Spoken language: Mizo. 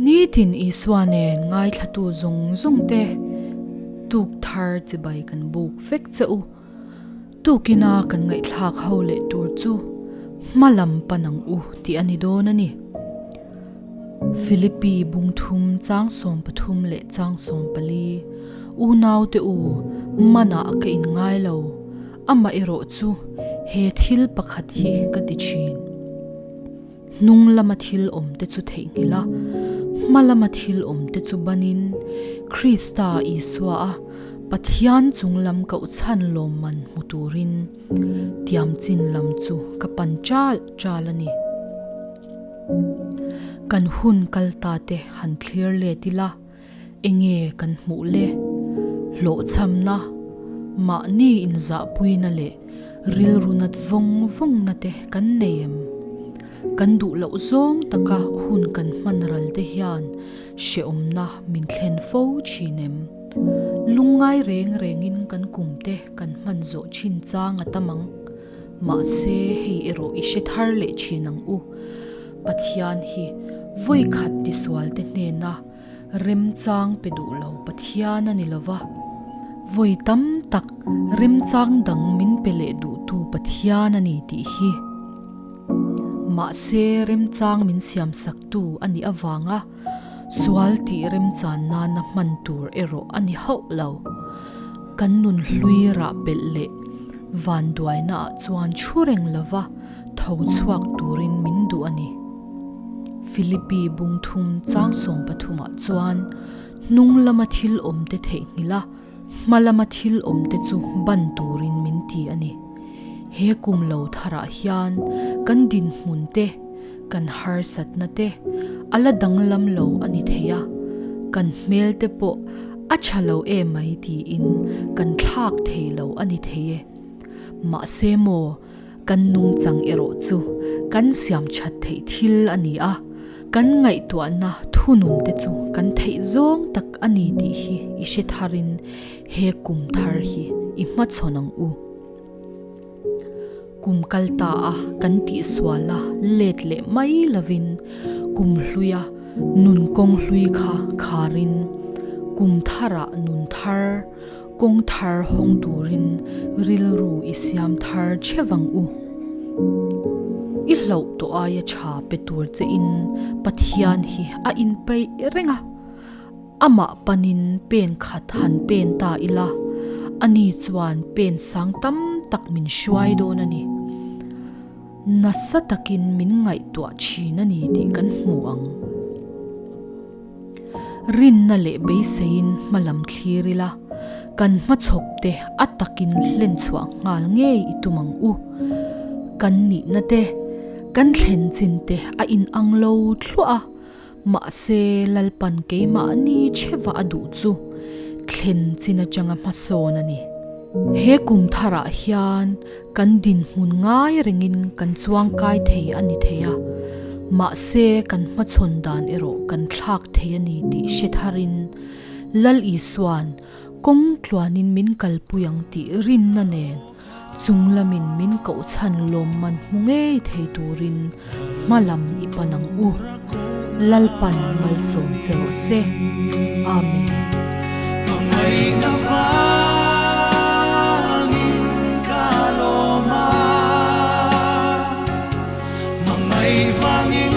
Nitin Isua nen ngaithlatu zawng zawng te tuk thar chibai kan buk vek che u. Tukina kan ngaihthlak ho leh tur chu hma lam pan ang u tih a ni dawn a ni. Philippi bungthum chang 13 leh chang 14, Unaute u, manah ka inngai lo, amaherawh chu he thil pakhat hi ka ti thin. Hnung lama thil awm te chu theihnghilh a, hma lama thil awm te chu banin Krista Isua a Pathian chung lam kohchhan lawmman hmu turin tiamchin lam chu ka pan chal chal a ni. Kan hun kal ta te han thlir let ila, enge kan hmuh le? Hlawhchhamna, mahni inzahpuina leh rilru nat vawng vawngna te kan nei em? Kan duh loh zawng taka hun kan hman ral te hian hrehawmna min thlen fo thin em? Lungngai reng rengin kan kum te kan hman zawh thin chang a tam ang. Mahse hei erawh i hre thar leh thin ang u. Pathian hi vawikhat tisual te hnena remchang pe duh lo Pathian a ni lo va, vawi tam tak remchang dang min pe leh duhtu Pathian a ni tih hi. Mahse remchang min siamsaktu a nih avanga sual tih remchan nana hman tur erawh a ni hauh lo. Kan nun hlui rah pelh leh vanduainaah chuan thu reng lova tho chhuak turin min duh a ni. Philippi bungthum chang 13 ah chuan hnung lama thil awmte theihnghilh a, hma lama thil awmte chu ban turin min ti a ni. He kum lo tharah hian kan dinhmun te, kan harsatna te a la danglam lo a ni thei a, kan hmel te pawh a tha lo emai tiin kan thlak thei lo a ni thei e. Mahse maw, kan nungchang erawh chu kan siam that theih thil a ni a, kan ngaihtuahna thunun te chu kan theih zawng tak a ni tih hi i hre tharin he kum thar hi i hmachhawn ang u. Kum kal ta a kan tihsual a let leh mai lovin kum hluia nun kawng hlui kha kharin kum tharah nun thar kawng thar hawng turin rilru i siam thar chhevang u. I hlauh tawh aia tha pe tur che in Pathian hi a inpeih reng a. Amah panin pen khat han pen ta ila, ani chuan pen sang tam tak min hruai dawn a ni. Nasa takin min ngaihtuah thin a ni tih kan hmu ang. Rinna leh beiseiin hma lam thlir ila, kan hmachhawp te a takin hlen chhuah nghal ngei i tum ang u. Kan nihna te, kan thlen chin te a inang lo thluah a. Mahse, Lalpan keimahni chheva a duh chu thlen chin atanga hmasawn a ni. He kum tharah hian kan dinhmun ngai rengin kan chuangkai thei a ni thei a, mahse kan hmachhawn dan erawh kan thlak thei a ni tih hre tharin Lal Isua'n kawng tluanin min kalpui ang tih rinna nen Chung lamin min kohchhan lawmman hmu ngei thei turin hma lam i pan ang u. Lalpan malsawm che rawh se. Amen. Hmangaihna vangin ka lawm a, hmangaih vangin.